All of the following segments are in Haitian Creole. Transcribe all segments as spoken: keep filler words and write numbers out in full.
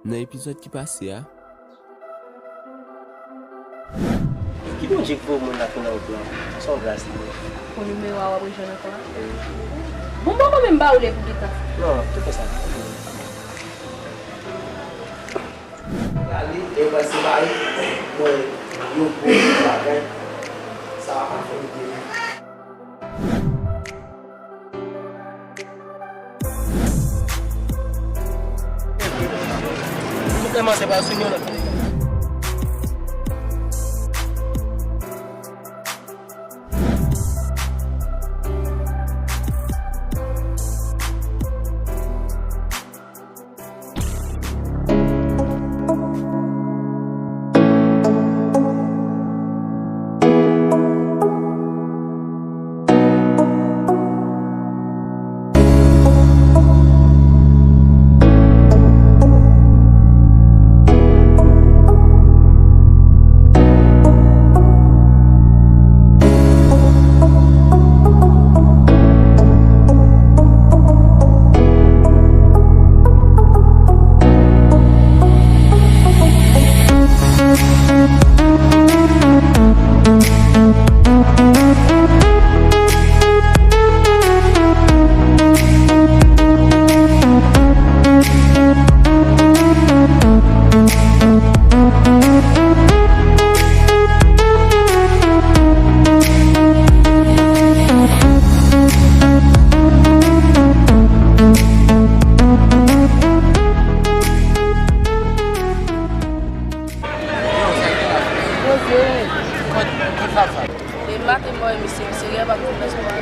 Nan epizòd ki pase a, Ki Bondye k voye moun la ki nan wout lan? Se yon gras li ye. Pou nimewo a w ap rejwenn ankò a? Bon, m poko menm ba ou li pou gentan. Non, tout fè sa. Gade, e pase bay mwen yon gwo bagay. Sa va fè m demen. Tout lè manzè pa sou yon lòt. E maten mwen, misye, misye gen pa tou nan swa.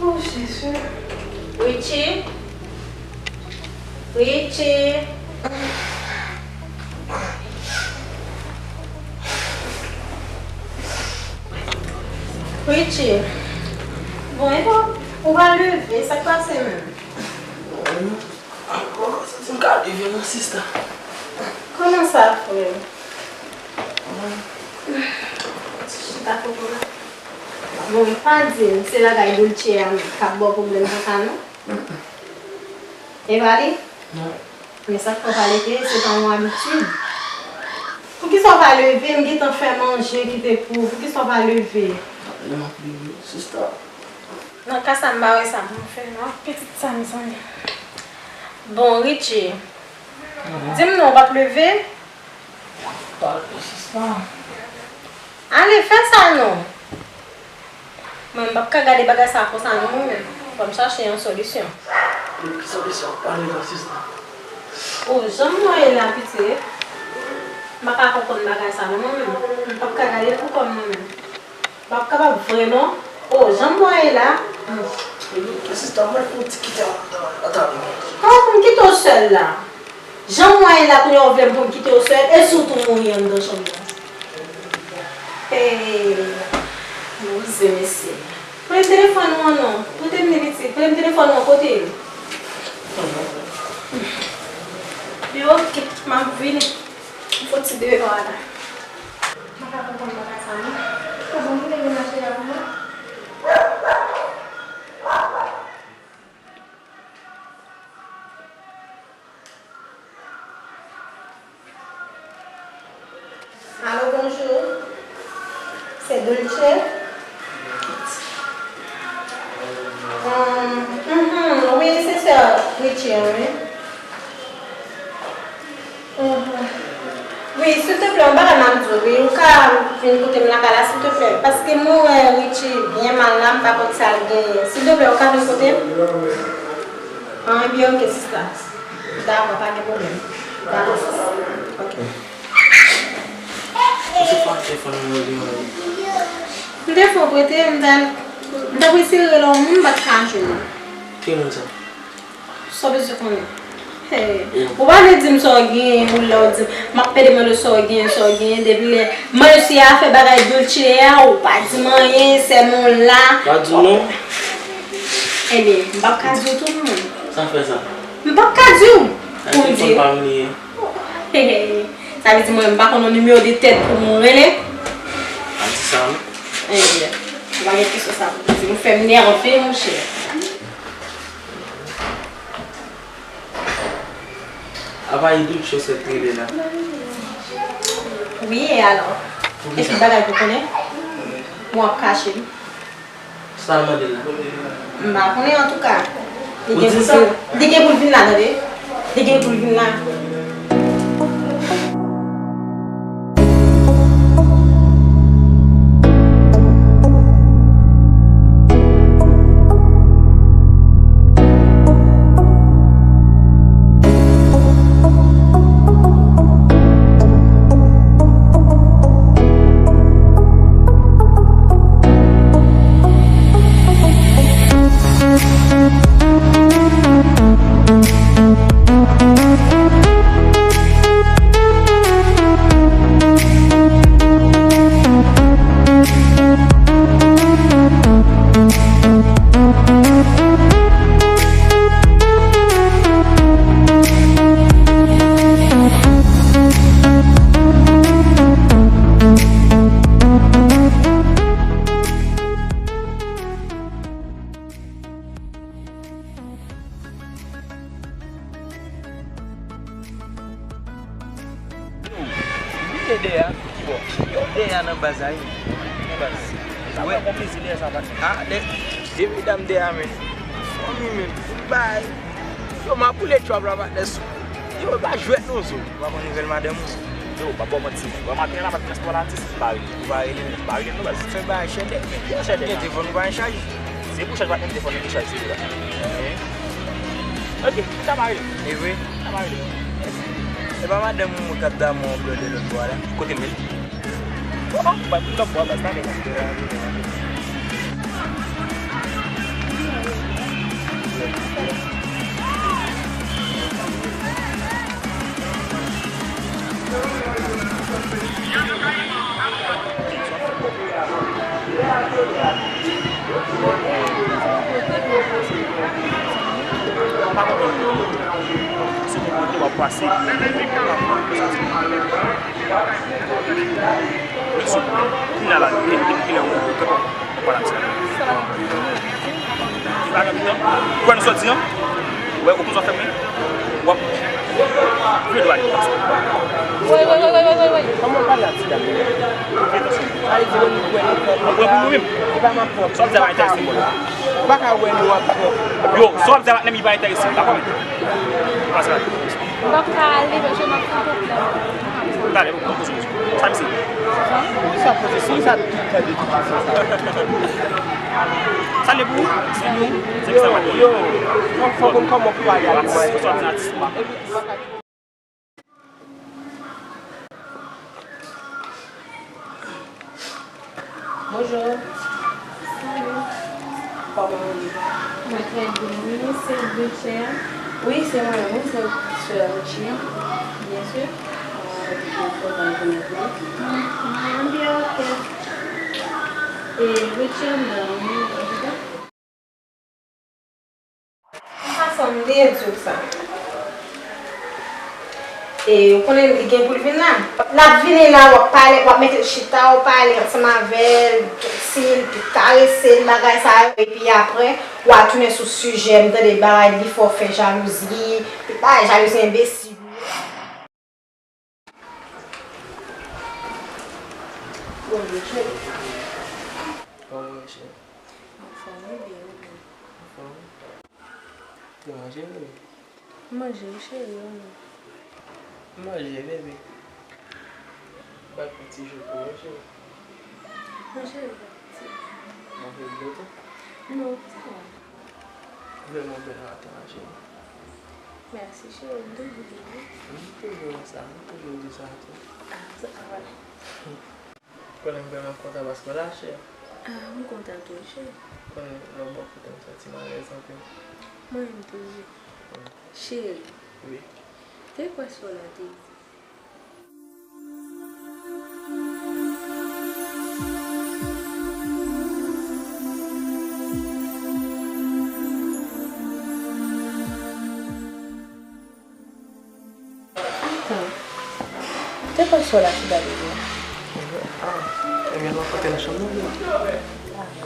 Oh, Jezi. Richie. Richie. Richie. Bon, e bon, ou pa leve, sa k pase menm? Mwen santi m ka leve non, sista. Kòman sa, frè m? Chita kote w la. Bon, pa di m se lagay Dulce a k ap ba w pwoblèm konsa non. E pa li? Non. Men sa k fè w pa leve, se pa yon abitid. Poukisa w pa leve? M gentan fè manje kite pou ou. Poukisa w pa leve? Lè m ap leve, sista. Nan ka sa, m pa wè sa pou m fè non ak pitit sa, mezanmi. Bon, Richie, di m non, w p ap leve? Pa leve, sista. Ale, fè sa non. Mwen, m p ap ka gade bagay sa konsa non, mwen menm. Fò m chache yon solisyon. Ki solisyon? Pale non, sista. O, jan m wè la, pitit, m pa ka konprann bagay sa non, mwen menm. M p ap ka gade l pou kò m non, mwen menm. M p ap kapab vre non. O, jan m wè la. Hmm. Sista, mwen fè yon ti kite w anndan, anndan. Kòman pou m kite w sèl la? Jan m wè la, kounye a w vle m pou m kite w sèl, e si w tou mouri anndan chanm nan? Hey, bouzen mesye. Prete m telefòn ou an non. Prete m li pitit. Prete m telefòn ou an, kote l? Yo, ok, m ap vini. M fò ti devan la. M pa ka konprann bagay sa non. Kòman moun leve mache la pou mwen? Alo, bonjou. Se Dulce? Hum, mhm, wi, se sè Richie an, wi. Mhm. Wi, silteplè, yon bagay m ap di w, wi. Ou ka vin kote m lakay la, silteplè. Paske mwen wè Richie byen mal la, m pa konn sa l genyen. Silteplè, ou ka vin kote m? An, ebyen, ok, sista. Dakò, pa gen pwoblèm. Dakò, sis. Ok. Ou se fè telefòn nan yo li, mwen. M te fè w prete, m ta, m ta prefere rele yon moun, m pa t ka jwenn ou. Ki moun sa? Sa w bezwen konnen? Hey. Ou pa vle di m sa w genyen, ou lè w di m, m ap pede mande w sa w genyen, sa w genyen, depi lè m reyisi a fè bagay Dulce a, ou pa di m anyen, sèlman w la. Pa di w non. Ebyen, m p ap ka di w tou non. Sa fè sa? M p ap ka di w. Pou m di w. Sa vle di mwen, m pa konn yon nimewo de tèt pou mwen rele. Pa di sa non. Ebyen, ou pa gen kesyon sa pou poze. Ou fè m nève, monchè. Apa e Dulce w sot rele la? Wi, e alò? Epi bagay pou konnen? Ou ap kache m? Sa l mande la? M pa konnen, antouka. Li gen pou l vin, li gen pou l vin la, tande. Li gen pou l vin la. Bliye dèyè a, ki bò? Yo, dèyè a nan baz la, wi. Nan baz. Sa fè yon plezi dèyè sa, patnè. Ah, de, de medam dèyè a, men. Fanmi, men. Bay. Yo, m ap boule trap la, patnè, sou. Yo, pa jwèt non, zo. Ou pa konn nouvèl madanm ou? Yo, pa ba w manti. Bon, maten an la, pa t gen atis, pa rele. Ou pa rele, men. Pa rele, non, baz. Fè bagay chèdè, men. Yo, chèdè, gen telefòn ou pa gen chaj? Se pou chaj, pa t gen telefòn nan gen chaj, se vre. Ok, ta pa rele. E vre? Ta pa rele. E pa madanm ou k ap damou an blòdè lòt bò a la? Kote l menm? Oh, oh, ba pou lòt bò a, baz, ta gen. Mwen pa konprann nou. Se pou kote w ap pase, epi w ap pran konvèsasyon. Mèsi. Kounye a la, depi kilè ou, ou pale ak sa? Li pa nan mitan. Ou wè nou sòti an? Ou wè, ou konn sa w ap fè men? W ap vle dwa li. Woy, woy, woy, woy, woy, woy. Kòman w pale ak ti dam yo? Fè atansyon. Sa vle di nou kwè nou pran pou nou menm. Sa w ap di a pa enterese m, bro. Ou pa ka wè nou ap pran. Yo, sa w ap di a pa enterese m, dakò, men. Pase la. M p ap ka ale, paske m ap fè pwoblèm. Talè, bon, bon, poze, poze. Sa misye? Poukisa poze? Poukisa tout tan de tout fason sa? Sa le pou ou? Se nou. Se ki sa, yo, fòk, fòk konn kòman pou pale ak mwen. Atis, atis, atis. Bonjou. Salut. Kòman ou ye? Mwen trè byen, wi. Se Dulce a? Wi, se mwen menm, wi, se sè Richie an. Byen si. Mwen kontan rekonèt ou. Mwen byen, ok. Richard, anpil. Yon fason m te di w sa. E, ou konnen li gen pou l vin la. L ap vini la, w ap pale, w ap mete l chita, w pale ansanm avè l, dosil, pou karese l, bagay sa yo. Epi apre, w a tounen sou sijè, m tande bagay li fè w fè jalouzi, bagay jalouzi enbesil. Bonjou, cheri. Kòman w ye, cheri? Anfòm, wi, byen, wi, byen. Anfòm. Ou te manje, bebe? M manje, wi, cheri, ou menm? M manje, bebe. Ba ti jou pou mwen, cheri. Manje, wi, ti. Manje dlo tou? Non, sa va. Vrèman bèl maten an, cheri. Mèsi, cheri. M toujou di wi. M toujou wè sa, m toujou di sa tou. Ah, sa va. Konnen m vrèman kontan paske w la, cheri. Ah, m kontan tou, cheri. Konnen lè w bò kote m santi m alèz anpil. Mwen menm tou, wi. Cheri. Wi. Te kwè sa w la te di. Atan. Te pase w la sou gade m nan. Ah, ebyen, l ap pote nan chanm nan, wi. Dakò.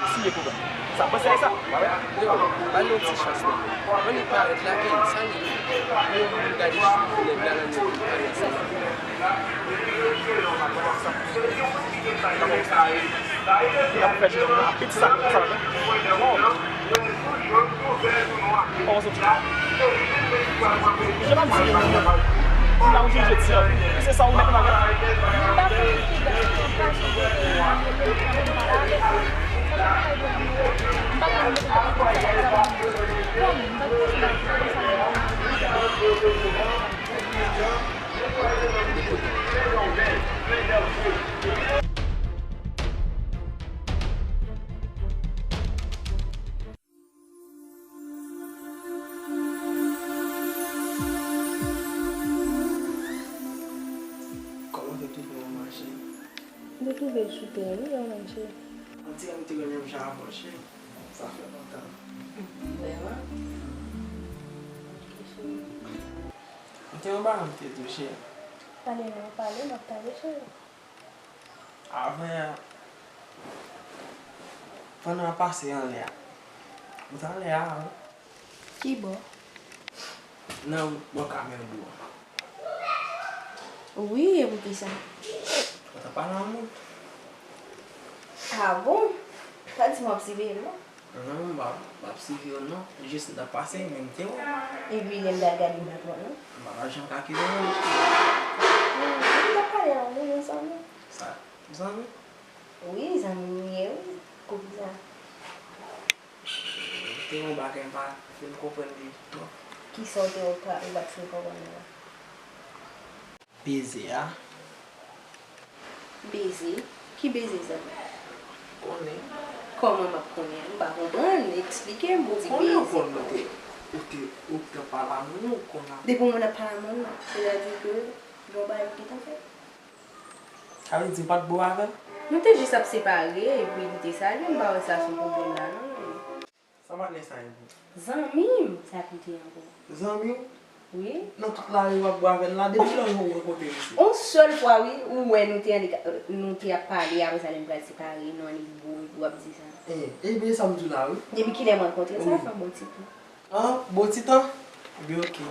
Eseye pou mwen. Sa, mwen se sa. Yo, ba l yon ti chans, non. Annik parèt la, e sa li ye? Yon moun gade chou koulè blan nan men li, pa nan sa. N ap fè ti nonm nan ap piti sa, sa la, men. Kòman soti? Misye pa m di gen moun menm. Ou la ou jije di an. Se sa ou mèt nan men. M pa konn ki bèl konpasyon pou moun yo, yo pa menm pale avèk mwen. Sa pa fè de moun yo. M pa konn mete sa pou sa. Kòm m pa konn si bagay sa. Kòman w te twouve w mache? M te twouve l sou tè, wi, an manje. On dirè m te wè menm jan avè w, cheri. Sa fè lontan. Vrèman? Ok, cheri. M te yon bagay m te di w, cheri. Pale non, pale, m ap tande, cheri. Avè, pandan w ap pase anlè a, ou t anlè a, wi. Ki bò? Nan bò kamyon dlo a. Wi, e poukisa? Ou t ap pale a moun. Ah bon? Pa di m w ap siveye m non. Non, m pa, m p ap siveye w non. Jis m t ap pase, men m te wè w. Epi lè m t al gade m pa t wè w non. M pa t janm ka kite w non. Hmm, m t ap pale a yon zanmi. Sa, zanmi? Wi, zanmi m ye wi. Poukisa? Te yon bagay m pa fin konprann li twòp. Kisa w te, w pa, w pa t fin konprann li la? Beze a. Beze? Ki beze, zanmi? Konnen. Kòman m ap konnen? M pa konprann. Eksplike m, ou di beze. Konnen ou konn ou te, ou te, ou te pale a moun, ou konn a. Depi yon moun ap pale a moun, sètadi ke gen yon bagay ki gentan fèt. Sa vle di m pa t bon avè l? Nou te jis ap separe, epi li te salye m, m pa wè sa se yon pwoblèm la, non. Sa patnè sa ye pou? Zanmi m, sa pite ankò. Zanmi w? Wi. Nan tout lari w ap bwè avè l la, depi lè w rankontre misye? On sèl fwa, wi, ou wè nou te annik, nou te ap pale, apre sa, lè n pral separe, nou annik bwè, w ap di sa. Eh, ebyen, sa m di w la, wi. Depi kilè m rankontre l, sa fè yon bon ti tan. An, bon ti tan? Ebyen, oke.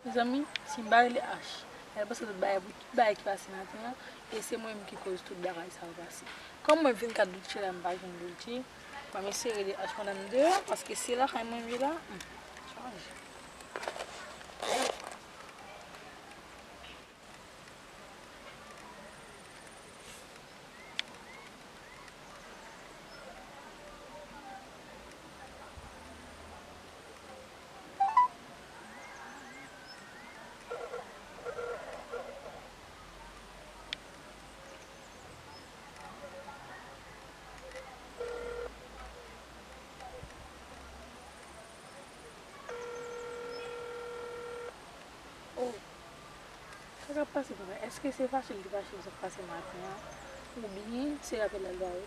Mezanmi, si m pa rele H, l panse tout bagay pou tout bagay ki pase maten an, e se mwen menm ki koz tout bagay sa yo pase. Kòm mwen vennkat doutye la, m pa jwenn doutye, m ap eseye rele H pandan m deyò, paske se lakay mwen m ye la, hmm, chaje. Sa k ap pase papa? Èske se fache l te fache sa k pase maten an? Oubyen se rapèl la l ba yo?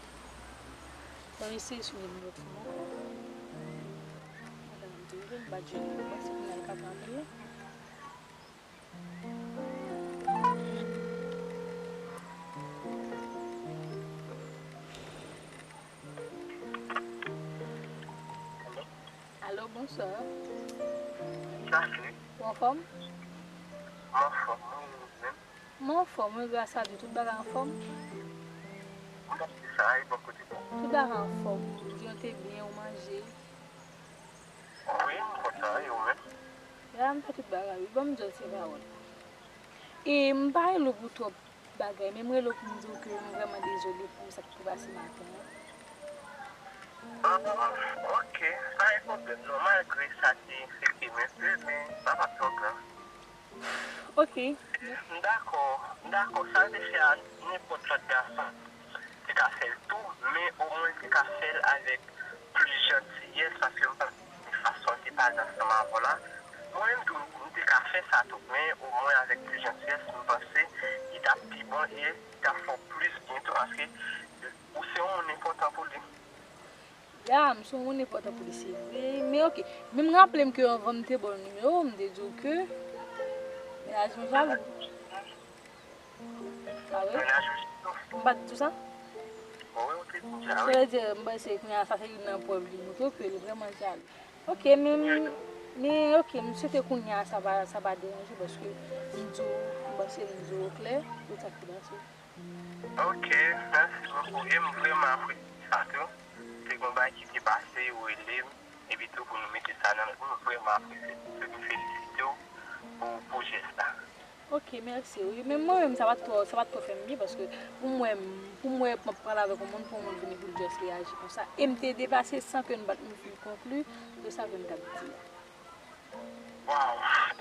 Ban m eseye sonde l yon lòt fwa ankò. Mwen ta di, m pa jere l, mwen se kounye a l ka pale. Alo, bonswa. Salut. Ou anfòm? M anfòm, wi, ou menm? M anfòm, wi, gras a Dye, tout bagay anfòm. M ap di sa, e bò kote w? Tout bagay anfòm. Jodi a te byen, ou manje? Wi, m kontan, e ou menm? Ya, m fè tout bagay, wi. Ban m di w ti pawòl. E m pa rele w pou twòp bagay, men m rele w pou m di w ke m vrèman dezole pou sa k te pase maten an. Ah, ok, pa gen pwoblèm non, malgre sa te enfekte m enpe, men sa pa t twò grav. Ok. M dakò, m dakò, sa l te fè a, nenpòt lòt gason te ka fè l tou, men omwen l te ka fè l avèk plis jantiyès, paske m pa renmen fason l te pale ansanm avè w la. Mwen menm tou, m te ka fè sa tou, men omwen avèk plis jantiyès, m panse li t ap pi bon e li t ap fè w plis byen tou, paske ou se yon moun enpòtan pou li. Ya, m se yon moun enpòtan pou li, se vre. Men ok, men m raple m ke anvan m te ba w nimewo w, m te di w ke mennaj mwen jalou. A wi? M pa t di w sa? Sa vle di, m panse kounye a sa se youn nan prèv li montre w ke li vrèman jalou. Ok, men, men ok, m swete kounye a sa pa, sa pa deranje w paske m di w, m panse m di w klè tout sa k te pase. Ok, mèsi bokou. E m vrèman apresye sa tou. Se yon bagay ki te pase, ou rele m, epi tou pou nou mete sa nan, m vrèman apresye. Se pou felisite w pou, pou jès la. Ok, mèsi wi. Men mwen menm, sa pa t twò, sa pa t twò fè m byen, paske pou m wè, pou m wè m ap pale avèk yon moun, pou yon moun vini pou l just reyaji konsa. E m te deplase san ke m pa t fin konkli de sa ke m t ap di a. Waw,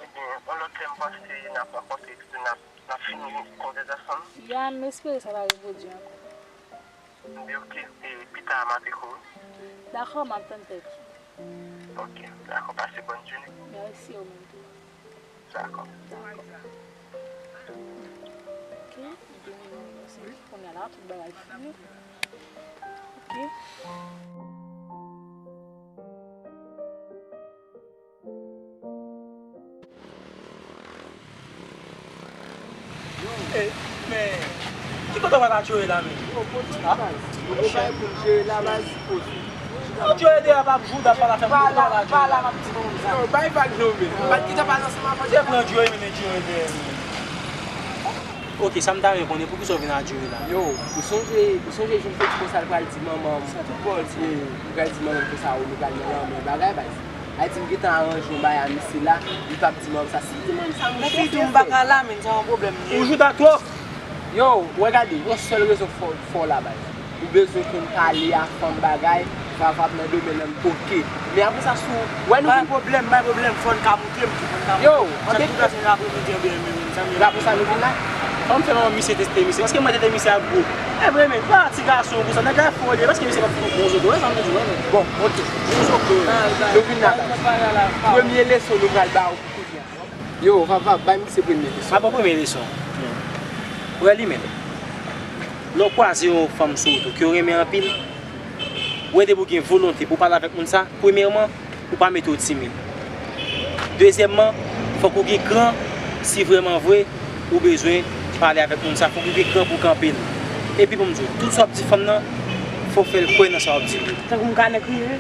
ebyen, yon lòt lè m panse n ap rankontre epi tou n ap, n ap fini konvèsasyon n. Ya, m espere sa pa repwodui ankò. M di ok, e pita m ap ekri w. Dakò, m ap tann tèks ou. Ok, dakò, pase bòn jounen. Mèsi, ou menm tou. Dakò. Dakò. Ok, m te renmen w, se kounye a la, tout bagay fini. Ok. Ey, men, ki kote w pral al jere la menm? Yo, poze baz. Yo bay pou m jere la baz. Poze. Yon jere deyò pa pou jouda pa la fè m pa la, pa la, m ap di nou sa. Yo, bay vag non men. M pa t gentan pale ansanm avè w. Te pran jere, men jere deyò menm. Ok, sa m ta renmen konnen, poukisa w vin al jere la? Yo, ou sonje, ou sonje jou m te di konsa l pral di manman m. Sa tout pawòl ti. Li pral di manman m konsa, o, nou pral nan lanmè bagay, baz. Ayiti, m gentan aranje yon bagay a misye la, li p ap di manman m sa. Si l di manman m sa, mwen... Men si l di w m pa ka la, men sa yon pwoblèm li ye. Ou jouda twòp! Yo, wè gade, yon sèl rezon fò, fò w la, baz. Ou bezwen konn pale a fanm bagay, Vava ap nan domèn nan, oke. Men apre sa, si w wè nou vin... Pa gen pwoblèm, pa gen pwoblèm, fò n ka montre m tou, fò n ka montre m. Yo, anpil tout la se apremidi an byen menm, sa m ye la pou sa nou vin la. Fò m fè manman misye teste misye, paske mwen tete misye ak gwo. E vre, men, pa ti gason konsa, nèg la fò li ye, paske misye pa t fè bon zoto, wè sa m di w, wè, men. Bon, oke. Bon zoto, nou vin la, baz. Premye leson nou pral ba w pou kounye a. Yo, Vava, bay misye premye leson. Mwen ba w premye leson. Ou wè li menm. Lè w kwaze yon fanm sou wout ou ke w renmen anpil, ou wè depi w gen volonte pou w pale avèk moun sa, premyèman, ou pa mete w timid. Dezyèmman, fòk ou gen kran si vrèman vre ou bezwen pale avèk moun sa, fòk ou gen kran pou w kanpe l. Epi pou m di w, tout sa w ap di fanm nan, fò w fè l kwè nan sa w ap di l yo. Tankou m ka nèk rive?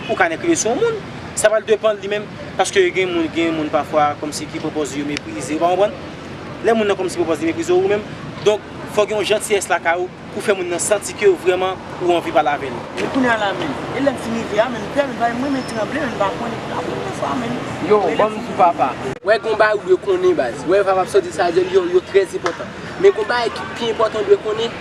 Ou ka nèk rive sou yon moun. Sa pral depann li menm, paske gen moun, gen moun pafwa kòmsi ki pran pòz yo meprize, ou pa konprann? Lè moun nan kòmsi pran pòz li meprize w ou menm, donk fò gen yon jantiyès lakay ou pou fè moun nan santi ke vrèman ou anvi pale avè l. Men kounye a la menm, e lè m fin rive a menm, pè, men m renmen tranble, men m pa konnen pou la premyè fwa menm. Yo, ban m di papa. Wè gon bagay ou dwe konnen baz. Wè papa ap soti sa yo, yo trè enpòtan. Men gon bagay ki pi enpòtan ou dwe konnen,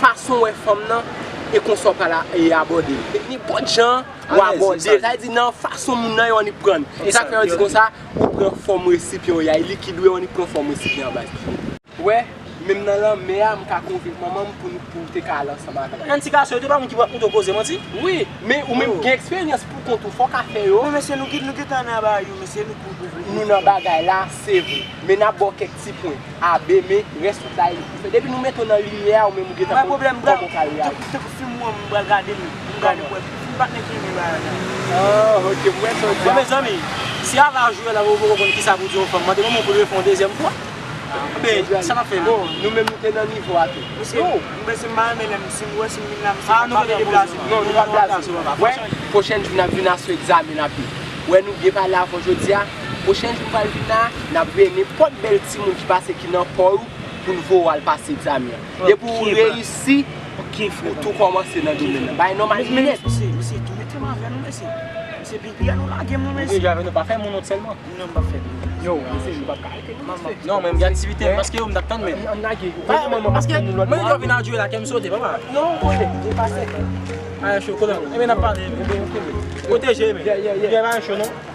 fason w wè fanm nan e konsa w pral e abòde l. Nenpòt jan, w abòde l. Sa vle di nan fason moun nan yo annik pran l. E sa k fè yo di konsa, ou pran fòm resipyan w ye a, e likid ou ye annik pran fòm resipyan an baz. Ou wè, Menm nan lanmè a, m ka konvenk manman m pou nou, pou w te ka al ansanm avè m. Yon ti gason, yo te pa moun ki pral koute w koze manti? Wi, men ou menm gen eksperyans pou kont ou, fò w ka fè yo. Men mesye, nou gen, nou gentan nan bayou, mesye, nou pou, pou, pou. Nou nan bagay la, se vre. Men n ap ba w kèk ti pwen. A, B, men rès tout la, e li pou fè. Depi nou mete w nan limyè a, ou menm ou gentan konn kòman w ka reyaji. Tankou fim ou an, m pral gade l. M gade pou wè. M pa t nèk renmen bagay la. Ah, ok, m wè sa w di a. Bon, mezanmi, si Ava jwe la, ou poko konn kisa pou di yon fanm, mande manman w pou l refè yon dezyèm fwa. Oubyen, sa n ap fè menm? Bon, nou menm nou te nan nivo a tou. Mesye, mesye, m pa renmen lè m, si m wè, si m vin la, mesye, ah, nou pa vle deplase. Non, nou pa deplase. Wè, pwochèn jou n ap vin a sou egzamen n ap ye. Wè, nou byen pale avè w jodi a. Pwochèn jou m pral vin la, n ap veye nenpòt bèl timoun ki pase ki nan kò w pou n voye w al pase egzamen an. Depi w reyisi, ou tou kòmanse nan domèn nan. Bagay nòmal nèt. Mesye, mesye, tou mete m avè nou, mesye. Mesye, pipi a nou lage m, non, mesye. Ou deja avè nou, pa fè moun wont sèlman. Non, m p ap fè moun. Yo, mesye, nou p ap ka rete, non, mesye. Non, men m gen aktivite, paske yo m t ap tann menm. Ann lage. Paske mwen, lè yo vin a jwe la, kè m sote, papa. Non, kote, depase. Ay, cho, kote. Ebyen, n ap pale, men. Pwoteje, men. Yeah, yeah, yeah. Bagay cho, non?